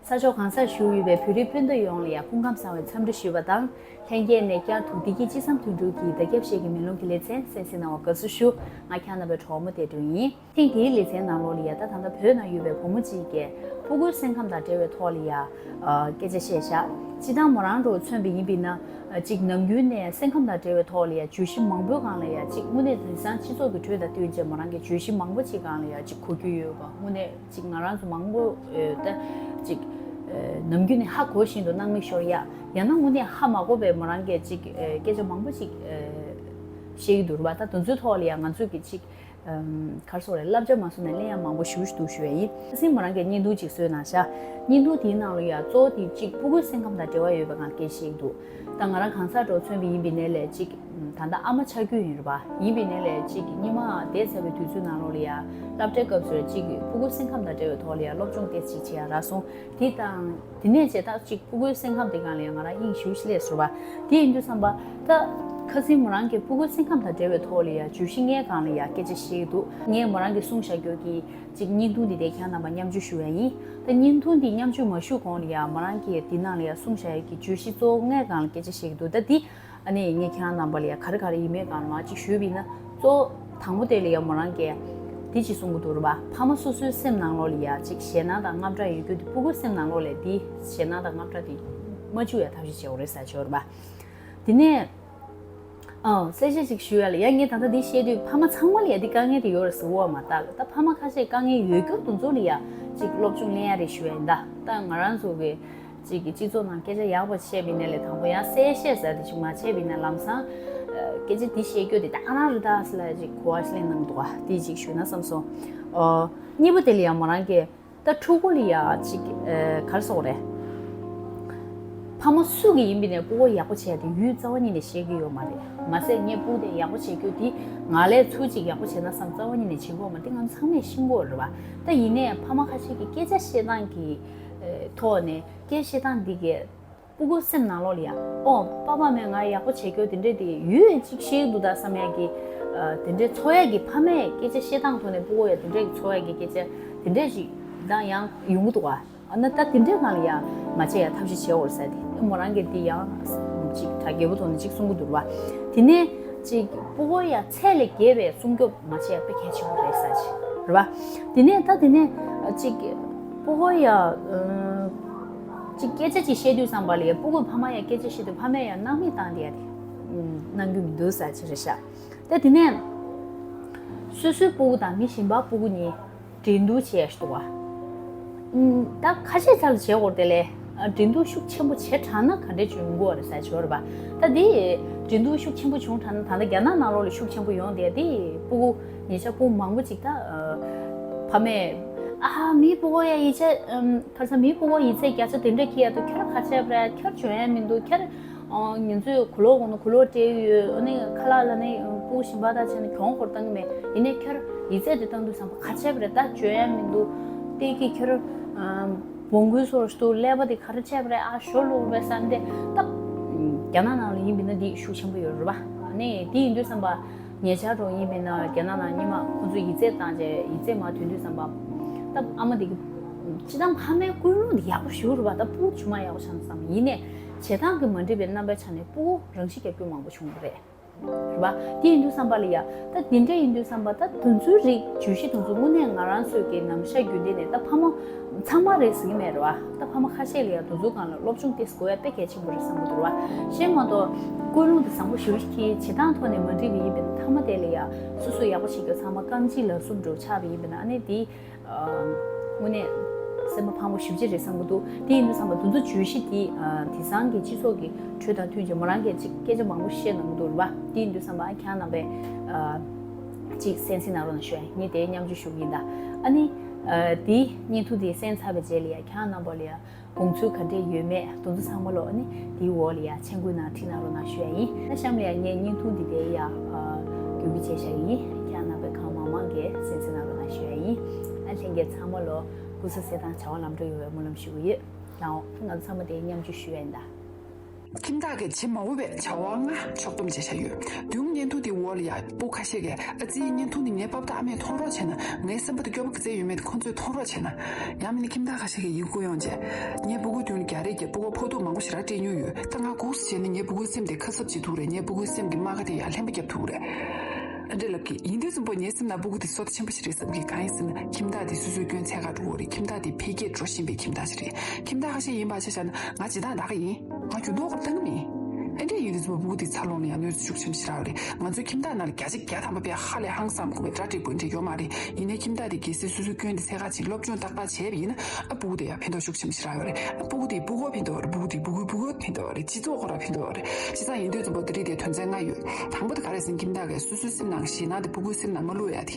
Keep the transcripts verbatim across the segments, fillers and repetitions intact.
ས་ཕྱོགས་གང་སར་བཞུགས་ཡོད་པའི་བོད་རིགས་སྤུན་ཟླ་ཡོངས་ལ་ཡང་སྐུ་ཁམས་བཟང་བའི་འཚམས་འདྲི་ཞུས་པ་དང་། ལྷན་རྒྱས་ནས་བསྐྱར་དུ་བདེ་སྐྱིད་ཅི་བསམ་དོན་གྲུབ་ཀྱི་བརྡ་ཁྱབ་ཤེལ་གྱི་མེ་ལོང་གི་ལེ་ཚན་གསན་གཟིགས་གནང་བར་དགའ་བསུ་ཞུ། ང་ཁྱེད་རྣམ་པའི་གྲོགས་མོ་བདེ་སྒྲོན་ཡིན། ཐེངས་འདིའི་ལེ་ཚན་ནང་ལོགས་ལ་ཡ་ད་ད་ལྟ་བོད་ནང་ཡོད་པའི་བུ་མོ་གཅིག་གིས་སྤུ་གུའི་སེམས་ཁམས་དང་འབྲེལ་བའི་ཐོག་ལ་ཡ་སྐད་ཆ་བཤད་བཞག་སྤྱིར་བཏང་མོ་རང་འདྲ་བོ་མཚོན་པ་ཡིན་པས་ན། གཅིག་ནམ་རྒྱུན་ནས་སེམས་ཁམས་དང་འབྲེལ་བའི་ཐོག་ལ་ཡ་བརྗོད་གཞི་མང་པོའི་སྒང་ལ་ཡ་གཅིག་དངོས་གནས་དེང་སང་སྤྱི་ཚོགས་ཀྱི་ཁྲོད་དང་བསྟུན་བྱས་མོ་རང་གིས་བརྗོད་གཞི་མང་པོ་གཅིག་སྒང་ལ་ཡ་གཅིག་གོ་རྒྱུ་ཡོད་པ་དངོས་གནས་གཅིག་ང་རང་ཚོ་མང་པོ་ད་གཅིག་ནམ་རྒྱུན་ནས་ཧ་གོ་བཞིན་དུ་སྣང་མེད་ཤོར་ཡ་ཡང་ན་དངོས་གནས་ཧ་མ་གོ་བའི་མོ་རང་གིས་གཅིག་སྐད་ཆ་མང་པོ་གཅིག་བཤད་ཀྱི་འདུག་ར་བ། ད་དེ་ཚོའི་ཐོག་ལ་ཡ་ང་ཚོས་ཀྱི་གཅིག་གར་སོང་རེད་བསླབ་བྱ་མ་བཟོ་ནས་གླེང་ཡ་མང་པོ་ཞེ་པོ་ཞིག་འདུག་ཞུ་ཡ་ཡིན། ཁ་སང་མོ་རང་གིས་བརྙན་ཐུང་ཅིག་བཟོས་གནང་ཤག་བརྙན་ཐུང་དེའི་ནང་ལ་ཡ་གཙོ་བོ་དེ་གཅིག་སྤུ་གུའི་སེམས་ཁམས་དང་འབྲེལ་བ་ཡོད་པའི་སྒང་སྐད་ཆ་བཤད་ཀྱི་འདུག་ད་ང་རང་གང་ཟག་འདྲ་བོ་མཚོན་པ་ཡིན་པའི་ནས་ལས་གཅིག་ད་ལྟ་ཨ་མ་ཆགས་རྒྱུ་ཡིན་རེད་པ། ཡིན་པའི་ནས་ལས་གཅིག་སྔོན་མ་འདས་ཚར་བའི་དུས་ཚོད་ནང་ལོགས་ལ་ཡ་སློབ་གྲྭའི་སྐབས་སུ་གཅིག་སྤུ་གུའི་སེམས་ཁམས་དང་འབྲེལ་བའི་ཐོག་ལ་ཡ་སློབ་སྦྱོང་ཏོག་ཙམ་བྱེད་ཡ་རག་སོང་། དེ་དང་། དེ་ནས་བྱས་ད་གཅིག་སྤུ་གུའི་སེམས་ཁམས་དེ་སྒང་ལ་ཡང་ང་རང་དབྱིངས་ཞེ་པོ་ཞིག་སླེབས་སོང་བ། དེ་ཡིན་དུས་ཙམ་པ། ད། ཁ་སང་མོ་རང་གིས་སྤུ་གུའི་སེམས་ཁམས་དང་འབྲེལ་བའི་ཐོག་ལ་ཡང་བརྗོད་གཞི་ལྔའི་སྒང་ལ་ཡང་སྐད་ཆ་བཤད་ཀྱི་འདུག་ངས་མོ་རང་གིས་གསུངས་བཞག་རྒྱུ་གི་གཅིག་བརྙན་ཐུང་འདི་དེ་ཁྱེད་རྣམ་པ་མཉམ་སྤྱོད་ཞུ་ཡ་ཡིན། ད་བརྙན་ཐུང་འདི་མཉམ་སྤྱོད་མ་ཞུ་གོང་ལ་ཡང་མོ་རང་གིས་འདི་ནང་ལ་ཡང་གསུངས་བཞག་ཡ་གི་བརྗོད་གཞི་གཙོ་བོ་ལྔའི་སྒང་ལ་སྐད་ཆ་བཤད་ཀྱི་འདུག་ད་འདི། ཨ་ནི་ངས་ཁྱེད་རང་རྣམ་པ་ལ་ཡ་ག་རེ་ག་རེ་ཡིན་མིན་སྒང་ལ་མར་ཅིག་ཞུས་པ་ཡིན་ན། གཙོ་བོ་དང་པོ་དེ་ལ་ཡ་མོ་རང་གིས་འདི་ཅིག་གསུང་གི་འདུག་རེད་པ། ཕ་མ་སོ་སོའི་སེམས་ནང་ལོགས་ལ་ཡ་ཅིག་ཞེད་སྣང་དང་དངངས་སྐྲག་ཡོད་རྒྱུ་དེ་སྤུ་གུའི་སེམས་ནང་ལོགས་ལ་འདི་ཞེད་སྣང་དང་དངངས་སྐྲག་དེ་མ་བཅུག་ཡ་ཐབས་ཤེས་བྱེད་དགོས་རེད་ཟེར་བྱས་རེད་པ། དེ་ནས་ཨང་གསལ་བཤད་ཅིག་ཞུ་ཡ་ལ་ཡ་ངས་ད་ལྟ་འདི་བཤད་དུས་ཕ་མ་ཚང་མ་ལ་ཡ་འདི་དཀའ་ངལ་དེ་ཡོད་རེད་ཟེར་བ་མ་རེད། ད་ཕ་མ་ཁ་ཤས་དཀའ་ངལ་ཡོད་རྒྱུ་དེ་ཚོ་ལ་ཡ་ཅིག་སློབ་སྦྱོང་ལེན་ཡ་རེད་ཞུ་ཡ་ཡིན། ད་ད་ང་རང་ཚོ་གི་གཅིག་གི་སྤྱི་ཚོགས་ནང་སྐད་ཆ་ཡག་པ་བཤད་པ་ཡིན་ན་ལས་དང་པོ་ཡང་གསལ་བཤད་ཟེར་དེ་ཅིག་མ་བྱས་པ་ཡིན་ན་ལམ་སང་སྐད་ཆ་འདི་བཤད་རྒྱུ་དེ་ད་ཨ་རང་རེད་ད་ཟེར་ལ་ཅིག་གོ་བ་ཞིག་ལེན་གནང་འདུག་ག་དེ་ཅིག་ཞུས་ན་བསམ་སོང་། གཉིས་པ་དེ་ལ་ཡང་མོ་རང་གིས་ད་ཕྲུ་གུ་ལ་ཡ་ཅིག་ག་རེ་ཟེར་དགོས་རེད། ཕ་མ་སུ་གི་ཡིན་པ་ཡིན་ནའི་སྤུ་གུ་ཡག་པོ་བྱས་ཏེ་ཡུལ་རྩ་བ་ཉིད་ནས་ཤེས་ཀྱི་ཡོད་མ་རེད། མ་ཟད་ངས་སྤུ་གུ་དེ་ཡག་པོ་བྱེད་རྒྱུ་དེ་ང་ལས་ཚུར་ཅིག་ཡག་པོ་བྱས་ན་བསམ་རྩ་བ་ཉིད་ནས་བྱེད་ཀྱི་ཡོད་མ་རེད། དེ་ང་ཚོ་ཚང་མས་ཤེས་ཀྱི་ཡོད་རེད་པ། ད་ཡིན་ནའི་ཕ་མ་ཁ་ཤས་ཀྱིས་སྐད་ཆ་བཤད་སྟངས་ཀྱི་ཐོག་ནས། སྐད་བཤད་སྟངས་འདི་གས་སྤུ་གུ་སེམས་ནང་ལོགས་ལ་ཡ། ཨོ་པ་ཕ་མས་ང་ཡག་པོ་བྱེད་རྒྱུ་དེ་འདྲས་དེ་ཡོད་ཅིག་ཤེས་ཀྱི་འདུག་ད་བསམ་ཡ་གི། དེ་འདྲས་ཚོར་ཡ་གི་ཕ་མས་སྐད་ཆ་བཤད་སྟངས་ཐོག་ནས་སྤུ་གུ་ཡ་དེ་འདྲས་ཀྱི་ཚོར་ཡ་གི་སྐད་ཆ་དེ་འདྲས་ཅིག་ད་ཡང་ཡོང་གི་འདུག་ག་ཨ་ན་ད་དེ་འདྲས་སྒང་ལ་ཡ་མ་བྱས་ཡ་ཐབས་ཤེས་བྱེད་འོར་ཟེར་ཏེ་མོ་རང་གིས་དེ་ཡང་ཅིག་གྲ་རྒྱས་པོ་ཐོག་ནས་ཅིག་གསུང་གི་འདུག་ར་བ། དེ་ནས་ཅིག་སྤུ་གུ་ཡ་ཚད་ལས་བརྒལ་བའི་སྲུང་སྐྱོབ་མ་བྱས་ཡ་དཔེ་གལ་ཆེན་པོ་རེད་ཟེར་ཅིག་རེད་བ། དེ་ནས་ད་དེ་ནས་ཅིག་སྤུ་གུ་ཡ། ཅིག་སྐད་ཆ་ཅིག་བཤད་དུས་ཙམ་པ་ལ་ཡ་སྤུ་གུས་ཕ་མ་ཡ་སྐད་ཆ་བཤད་དུས་ཕ་མས་ཡ་སྣང་མེད་བཏང་བསྡད་ཡ་དེ་གནང་རྒྱུ་མི་འདུག་ཟེར་ཅིག་རེད་ཤག་ད་དེ་ནས་སོ་སོའི་སྤུ་གུ་དང་མི་གཞན་པ་སྤུ་གུ་གཉིས་འགྲན་བསྡུར་བྱས་ཤག་འདུག་བ། ད་ཁ་ཤས་ཅིག་ལ་བྱེད་དགོས་དེ་ལས་འགྲན་བསྡུར་ཤུགས་ཆེན་པོ་བྱེད་དྲགས་ན་ག་འདྲས་བྱུང་དགོས་རེད་ཟེར་བྱས་རེད་པ། ད་དེ་འགྲན་བསྡུར་ཤུགས་ཆེན་པོ་བྱུང་དྲགས་ན་ད་ལྟ་རྒྱ་ནག་ནང་ལོགས་ལ་ཤུགས་ཆེན་པོ་ཡོང་བསྡད་དེ་སྤུ་གུ་ཉེ་ཆར་སྤུ་གུ་མང་པོ་ཅིག་ད་ཕ་མས་ཨ་མིའི་སྤུ་གུ་ཡ་ཡིག་ཆ་ཁ་སང་མིའི་སྤུ་གུ་ཡིག་ཚད་བརྒྱ་ཆ་དེ་འདྲས་ཁྱེར་ཡ་འདུག་ཁྱོད་རང་ག་བྱས་པ་རེད། ཁྱོད་འཇོན་ཡ་མི་འདུག་ཁྱོད་ང་ཚོས་གུ་ལོག་གོང་ན་གུ་ལོག་སྤྲད་ཡོད། ཨ་ནི་ཁ་ལག་ལ་ནི་སྤུ་གུ་གཞན་པ་དང་བྱས་ན་གྱོང་ཁོར་བཏང་གི་མེད། ཡིན་ནའི་ཁྱོད་ཡིག་ཚད་དེ་བཏང་དུས་ཙམ་པ་ག་བྱས་པ་རེད། ད་འཇོན་ཡ་མི་འདུག་ཏེ་ཀི་ཁྱོད་བོང་གུའི་སོར་ཞིག་འདུག་ཀླད་པ་དེ་ག་རེ་བྱས་པ་རེད། ཨ་ཞོ་ལོག་པའི་ས་འདི་ད་རྒྱ་ནག་ནང་ལ་ཡིན་པ་ཡིན་ན་འདི་ཤུགས་ཆེན་པོ་ཡོད་རེད་པ། ཨ་ནི་དེ་ཡིན་དུས་ཙམ་པ་ཉེ་ཆར་འགྲོ་ཡིན་པ་ཡིན་ན་རྒྱ་ནག་ནང་སྔོན་མ་ཁོང་ཚོས་ཡིག་ཚད་བཏང་རྗེས་ཡིག་ཚད་མར་ཐོན་དུས་ཙམ་པ་ད་ཨ་མ་དེ་གི་སྤྱིར་བཏང་ཕ་མའི་ཀུན་སློང་དེ་ཡག་པོ་ཞེ་པོ་རེད་པ། ད་སྤུ་གུ་ཇི་མ་ཡག་པོ་ཆགས་ན་བསམ། ཡིན་ནའི་བྱེད་སྟངས་ཀྱི་མ་འགྲིག་པའི་རྣམ་པའི་ཆ་ནས་སྤུ་གུ་རང་ཤི་རྒྱག་རྒྱུ་མང་པོ་བྱུང་བ་རེད། རེད་པ། དེ་ཡིན་དུས་ཙམ་པ་ལ་ཡ། ད་དེ་འདྲ་ཡིན་དུས་ཙམ་པ་ད་དེ་ཚོའི་རིགས་བརྗོད་གཞི་དེ་ཚོ་དངོས་གནས་ང་རང་ཚོའི་གི་ནམ་ཞག་རྒྱུན་ལྡན་ནས་ད་ཕ་མ་ཚང་མ་རེད་ཟེར་གྱི་མེད་རེད་པ། ད་ཕ་མ་ཁ་ཤས་ལ་ཡ་དེ་ཚོའི་སྒང་ལ་སློབ་སྦྱོང་ཏོག་ཙམ་དགོས་ཡ་དཔེ་གལ་ཆེན་པོ་རེད་བསམ་གྱི་འདུག་རེད་པ། གཞན་མ་གཏོགས་ཀུན་སློང་དེ་བཟང་པོ་ཞེ་པོ་ཞིག་གིས་བྱེད་སྟངས་ཐོག་ནས་མ་འགྲིག་པ་ཡིན་པ་ཡིན་ན་མཐའ་མ་དེ་ལ་ཡ་སོ་སོ་ཡག་པོ་བྱེད་རྒྱུ་ཚང་མ་རྐང་གཅིག་ལག་གསུམ་འདྲ་བོ་ཆགས་པ་ཡིན་པ་ན་ཨ་ནི་དེ། དངོས་གནས་སེམས་པ་ཕངས་པོ་ཞེ་པོ་ཅིག་རེད་བསམ་གྱི་འདུག་དེ་ཡིན་དུས་ཙམ་པ་དེ་ཚོ་བརྗོད་གཞི་དེ་དེང་སང་གི་སྤྱི་ཚོགས་ཀྱི་ཁྲོད་དང་མཐུན་ཅིང་མོ་རང་གིས་ཅིག་སྐད་ཆ་མང་པོ་བཤད་གནང་གི་འདུག་རེད་པ། དེ་ཡིན་དུས་ཙམ་པ་ཁྱེད་རྣམ་པས་ཅིག་གསན་གཟིགས་གནང་རོགས་གནང་ཞུ་ཡ་ཡིན། ངས་དེ་མཉམ་སྤྱོད་ཞུ་གི་ཡིན་ད། ཨ་ནི་དེ་བརྙན་ཐུང་དེ་གསན་ཚར་བའི་རྗེས་ལ་ཡ་ཁྱེད་རྣམ་པ་ལ་ཡ། དགོངས་ཚུལ་ག་འདྲས་ཡོད་མེད་དེ་ཚོ་ཚང་མ་ལོ་ཨ་ནི་དེའི་འོག་ལ་ཡ་མཆན་འགོད་ནང་བྲིས་གནང་རོགས་གནང་ཞུ་ཡ་ཡིན། ད་གཤམ་ལ་ཡ་ངས་བརྙན་ཐུང་འདི་དེ་ཡ་བརྒྱུད་སྐུལ་བྱས་བཞག་གི་ཡིན། ཁྱེད་རྣམ་པས་གང་མང་མང་གིས་གསན་གཟིགས་གནང་རོགས་གནང་ཞུ་ཡ་ཡིན། ཨ་ལྷན་རྒྱས་ཚང་མ་ལོ་སྐུ་གཟུགས་གསལ་ཐང་བྱ་བ་ལམ་འགྲོ་ཡོང་བའི་སྨོན་ལམ་ཞུ་གི་ཡོད། ལའོ་ང་ཚོ་ཚང་མ་དེ་མཉམ་སྤྱོད་ཞུ་ཡ་ཡིན་ད། ཁྱིམ་བདག་གིས་བྱེད་མ་དགོས་པའི་བྱ་བ་ལྔ་ཕྱོགས་བསྡོམས་བྱས་བཞག་ཡོད། མདུན་བརྙན་ཐུང་དེའི་འོག་ལ་ཡ་སྤུ་གུ་ཁ་ཤས་ཀྱིས་ཨ་ཙི་བརྙན་ཐུང་འདི་ངའི་པཱ་ཕ་དང་ཨ་མས་མཐོང་རོགས་བྱས་ན། ངའི་སེམས་པ་དེ་སྐྱོ་པོ་ག་ཚད་ཡོད་མེད་དེ་ཁོང་ཚོས་མཐོང་རོགས་བྱས་ན། ཡང་མིན་ན་ཁྱིམ་བདག་ཁ་ཤས་ཀྱིས་ཡིག་བསྐུར་ཡོང་རྗེས། ངའི་སྤུ་གུ་མདུན་རྒྱག་རེས་ཀྱིས་སྤུ་གུ་ཕོག་ཐུག་མང་པོ་ཞེ་དྲག་སྤྲད་མྱོང་ཡོད། ད་ང་སྒུག་སུ་བྱས་ན་ངའི་སྤུ་གུའི་སེམས་དེ་ཁ་གསབ་བྱེད་ཐུབ་རེད། ངའི་སྤུ་གུའི་སེམས་ཀྱི་རྨ་ཁ་དེ་ཡང་ལྷན་པ་རྒྱབ་ཐུབ་རེད། ཨ་འདྲས་ལབ་ཀྱི་ཡིན་དུས་ཙམ་པོ་ངའི་སེམས་ནང་སྤུ་གུ་དེ་བསོད་ཆེན་པོ་ཞིག་རེད་བསམ་གྱི། གང་ཡིན་ཟེར་ན་ཁྱིམ་བདག་དེ་སོ་སོའི་སྐྱོན་འཚོལ་ག་འགྲོ་གི་རེད། ཁྱིམ་བདག་དེ་འཕེལ་རྒྱས་འགྲོ་བཞིན་པའི་ཁྱིམ་བདག་ཞིག་རེད། ཁྱིམ་བདག་ཁ་ཤས་ཡིན་པ་ཆ་བཞག་ན་ང་སྦྱིན་བདག་ད་ག་ཡིན། ང་འགྱུར་ལྡོག་ག་བཏང་གི་མིན། ཨེ་འདྲས་ཡིན་དུས་ཙམ་པ་སྤུ་གུ་དེ་འཚར་ལོངས་ལ་ཡང་གནོད་འཚེ་ཤུགས་ཆེན་པོ་ཞིག་རག་གི་རེད། ང་ཚོའི་ཁྱིམ་བདག་ནང་ལ་བརྒྱ་ཆ་བརྒྱ་ཐམ་པ་དཔེ་ཧ་ལས་ཧང་སངས་དགོས་པའི་གྲ་སྒྲིག་དགོས་འདྲ་ཡོད་མ་རེད། ཡིན་ནའི་ཁྱིམ་བདག་དེ་གལ་སྲིད་སོ་སོའི་སྐྱོན་དེ་འཚོལ་ག་ཕྱིན་སློབ་སྦྱོང་རྟག་པར་བྱས་པ་ཡིན་ན། ཨ་སྤུ་གུ་དེ་ཡང་ཕན་ཐོགས་ཤུགས་ཆེན་པོ་ཞིག་རག་ཡོད་རེད། ཨ་སྤུ་གུ་དེ་སྤུ་གུར་ཕན་ཐོགས་རེད། སྤུ་གུ་དེ་སྤུ་གུའི་སྤུ་གུར་ཕན་ཐོགས་རེད། སྤྱི་ཚོགས་ཁོ་རང་ཕན་ཐོགས་རེད། བྱས་ཙང་ཡིན་དུས་ཙམ་པ་དེ་རིགས་དེ་དོན་ཚན་ལྔ་ཡོད། དང་པོ་དེ་ག་རེ་ཟེར་ན་ཁྱིམ་བདག་གིས་སོ་སོའི་སེམས་ནང་གི་ཞེད་སྣང་དེ་སྤུ་གུའི་སེམས་ནང་མ་བླུག་ཡ་དེ།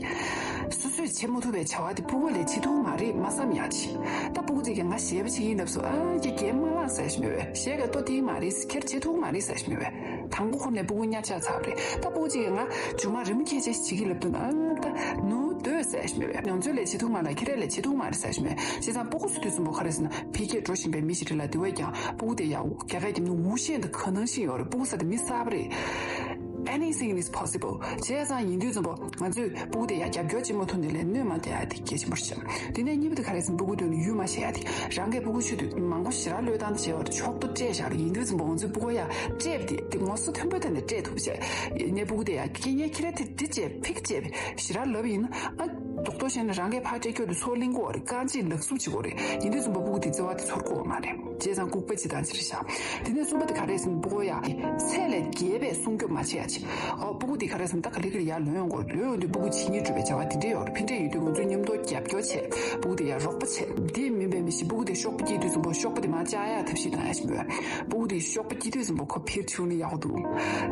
སོ་སོས་བྱེད་མ་ཐུབ་པའི་བྱ་བ་དེ་སྤུ་གུ་ལས་བྱེད་ཐུབ་མ་རེད་མ་བསམ་ཡ་ཅིག་ད་སྤུ་གུ་དེ་གིས་ང་ཞེད་པ་ཅིག་ཡིན་ལབ་སོང་། ཨ་ཀྱེ་རྒན་མ་ལགས་ཟེར་ཞིག་མེད་པས། ཞེད་ཀྱི་ལྟོ་དེ་མ་རེད། ཁྱེར་བྱེད་ཐུབ་མ་རེད་ཟེར་ཞིག་མེད་པས། དང་པོ་ཁོ་ནས་སྤུ་གུ་གཉའ་ཆག་ཚར་བ་རེད། ད་སྤུ་གུ་གཅིག་གིས་ང་རྒྱུ་མ་རི་མོ་ཁྱེད་ཅག་བྱེད་ཀྱི་ལབ་དུས། ཨ་ད་ནུ་སྡོད་ཟེར་ཞིག་མེད་པས། ང་ཚོས་ལས་བྱེད་ཐུབ་མ་ལ་ཁྱེད་རས་ལས་བྱེད་ཐུབ་མ་རེད་ཟེར་ཞིག་མེད། བྱས་ཙང་སྤུ་གུ་ཟེར་དུས་ཙམ་པོ་ག་རེ་ཟེར་ན་འཕེལ་རྒྱས་འགྲོ་བཞིན་པའི་མི་ཞིག་རེད་ལ། དེ་བས་ཀྱང་སྤུ་གུ་དེ་ཡང་རྒྱ་སྐད་ཀྱི་ནི་འུ་ཤེས་འདི་ག་ནང་བཞིན་ཡོད་རེད། སྤུ་གུ་ཟེར་དེ་མི་གསར་པ་རེད། Anything is possible. བྱས་ཙང་ཡིན་དུས་ཙམ་པོ་ང་ཚོས་སྤུ་གུ་དེ་ཡང་རྒྱབ་སྐྱོར་བྱེད་མ་ཐུབ་ནས་ལས་གནོད་མ་བསྡད་ཡ་དེ་གལ་ཆེན་པོ་ཞིག་དེ་ནས་གཉིས་པ་དེ་ག་རེ་ཟེར་ན་སྤུ་གུ་དེ་ནི་ཡུལ་མ་ཤེས་ཡ་དེ། རང་གིས་སྤུ་གུ་ཆུང་དུས་མང་པོ་ཞེ་དྲག་བློས་བཏང་བྱས་པ་རེད། ཕྱོགས་བསྡུ་སྤྲད་བཞག་རེད། ཡིན་དུས་ཙམ་པོ་ང་ཚོས་སྤུ་གུ་ཡ་སྤྲད་པ་དེ་དེ་ངོ་སོ་མཐོན་པོ་དེ་ནས་སྤྲད་ཐུབ་བྱས། ཡིན་ནའི་སྤུ་གུ་དེ་ཡ་ཁྱེད་ཉལ་ཁྱེད་ར་དེ་དེ་བྱས་ཕིག་བྱས་ཞེ་དྲག་ལབ་ཡིན་ན། ཨ་རྡོག་རྡོག་བཤད་ན་རང་གིས་ཕར་སྤྲད་རྒྱུ་དེ་སོ་གླིང་གོ་རེད། རྐང་རྗེས་ལག་སུབ་བྱེད་གོ་རེད། ཡིན་དུས་ཙམ་པོ་སྤུ་གུ་དེ་བརྩེ་བ་དེ་ཚོར་གོ་མ་རེད། བྱས་ཙང་ལྐུགས་པ་ཅིག་དང་ཅི་རེད་ཤག་དེ་ནས་གསུམ་པ་དེ་ག་རེ་ཟེར་ན་སྤུ་གུ་ཡ་ཚད་ལས་བརྒལ་བའི་སྲུང་སྐྱོབ་མ་བྱེད་ཡ་ཅིག་ཨོ་སྤུ་གུ་དེ་ག་རེ་ཟེར་ན་ད་ག་ལེ་ག་ལེ་ཡར་ལོན་ཡོང་གོ་རེད། ལོན་ཡོང་དུས་སྤུ་གུ་ཇི་སྙེད་སྒྲུབ་པའི་བྱ་བ་དེ་འདྲས་ཡོད་རེད། ཕན་འབྲས་ཡོད་དུས་ང་ཚོས་མཉམ་དུ་རྒྱབ་སྐྱོར་བྱས། སྤུ་གུ་དེ་ཡ་རོགས་པ་བྱས། དེ་མིན་པའི་མི་ཞིག་སྤུ་གུ་དེ་གཤོག་པ་སྐྱེས་དུས་ཙམ་པོ་གཤོག་པ་དེ་མར་བཅག་ཡ་ཐབས་ཤེས་གཏང་ཡ་ཞིག་མེད། སྤུ་གུ་དེ་གཤོག་པ་སྐྱེས་དུས་ཙམ་པོ་ཁོ་ཕྱིར་བྱུང་ནས་ཡག་པོ་འདུག་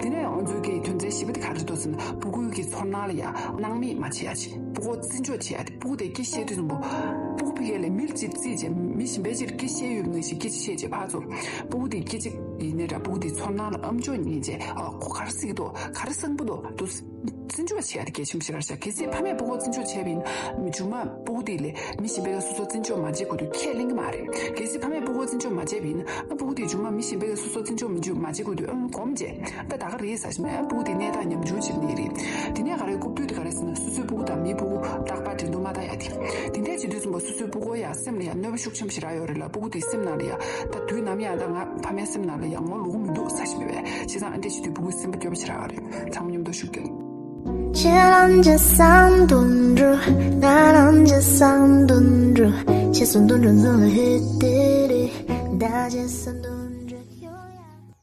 དེ་ནས་ང་ཚོའི་གི་དོན་ཚན་བཞི་པ་དེ་ག་རེ་འདུག་ཟེར་ན་སྤུ་གུའི་གི་ཚོར་སྣང་ལ་ཡ་སྣང་མེད་མ་བྱེད་ཡ་ཅིག་སྤུ་གུ་བརྩི་འཇོག་བྱེད་ཡ་དེ། སྤུ་གུ་དེ་སྐད་བཤད་དུས་ཙམ་པོ། སྤུ་གུ་ཕ་གི་ལས་མི་གཅིག་བརྩིས་བྱས་མི་གཞན་པའི་ཕྱིར་སྐད་བཤད་ཡོད་པ་ནང་བཞིན་སྐད་ཆ་བཤད་བྱས་ཕར་ཚུར། སྤུ་གུ་དེ་སྐད་ཅིག་ཡིན་ནའི་འདྲ་སྤུ་གུ་དེའི་ཚོར་སྣང་ལ་ཨམ་ཅོག་ཉན་བྱས། ཨ་ཁོ་ག་རེ་ཟེར་གྱི་འདུག་ག་རེ་གསང་པོ་འདུག་འདུག་བརྩི་འཇོག་བྱེད་ཡ་དེ་གལ་ཆེན་པོ་ཞིག་རེད་ཤག་གལ་སྲིད་ཕ་མས་སྤུ་གུ་བརྩི་འཇོག་བྱས་པ་ཡིན་ན་མཇུག་མ་སྤུ་གུ་དེ་ལས་མི་གཞན་པས་སོ་སོ་བརྩི་འཇོག་མ་བྱེད་དགོས་དུས་ཁས་ལེན་གྱི་མ་རེད། གལ་སྲིད་ཕ་མས་སྤུ་གུ་བརྩི་འཇོག་མ་བྱས་པ་ཡིན་ན་ཨ་སྤུ་གུ་དེ་མཇུག་མ་མི་གཞན་པས་སོ་སོ་བརྩི་འཇོག་མི་འཇུག་མ་བྱེད་དགོས་དུས་ཨ་གོམས་བྱས། ད་ད་ག་རེད་ཟེར་ཞིག་མེད། ཨ་སྤུ་གུ་དེ་གནས་སྟངས་ཉམ་ཆུང་ཅིག་གནས་རེད། དེ་ནས་ག་རེ་རྐུབ་སྟོད་དེ་ག་རེ་ཟེར་ན་སོ་སོའི་སྤུ་གུ་དང་མིའི་སྤུ་གུ་རྟག་པར་འགྲན་བསྡུར་མ་བཏང་ཡ་དེ། དེ་འདྲས་བྱེད་དུས་ཙམ་པ་སོ་སོའི་སྤུ་གུ་ཡ་སེམས་ལ་ཡ་གནོད་པ་ཤུགས་ཆེན་པོ་ཞིག་རག་ཡོད་རེད་ལ། སྤུ་གུ་དེའི་སེམས་ནང་ལ་ཡ་ད་དུས་ནམ་ཡང་ད་ང་ཕ་མའི་སེམས་ནང་ལ་ཡ་ངོ་ལོག་མི་འདུག་ཟེར་ཞིག་མེད་པས། བྱས་ཙང་ཨ་འདྲས་བྱེད་དུས་སྤུ་གུའི་སེམས་པ་སྐྱོ་པོ་ཞིག་རག་ཡོད་རེད། ཚང་མ་མཉམ་དུ་ཤུགས་རྒྱབ། ཁྱེད་རང་ཅི་བསམ་དུ་འགྲོ། ང་རང་ཅི་བསམ་དུ་འགྲོ། ཁྱེད་བསམ་དུ་འགྲོ་ང་ལ་ཧེ་ཏེ་རེ། ད་ཅི་བསམ་དུ།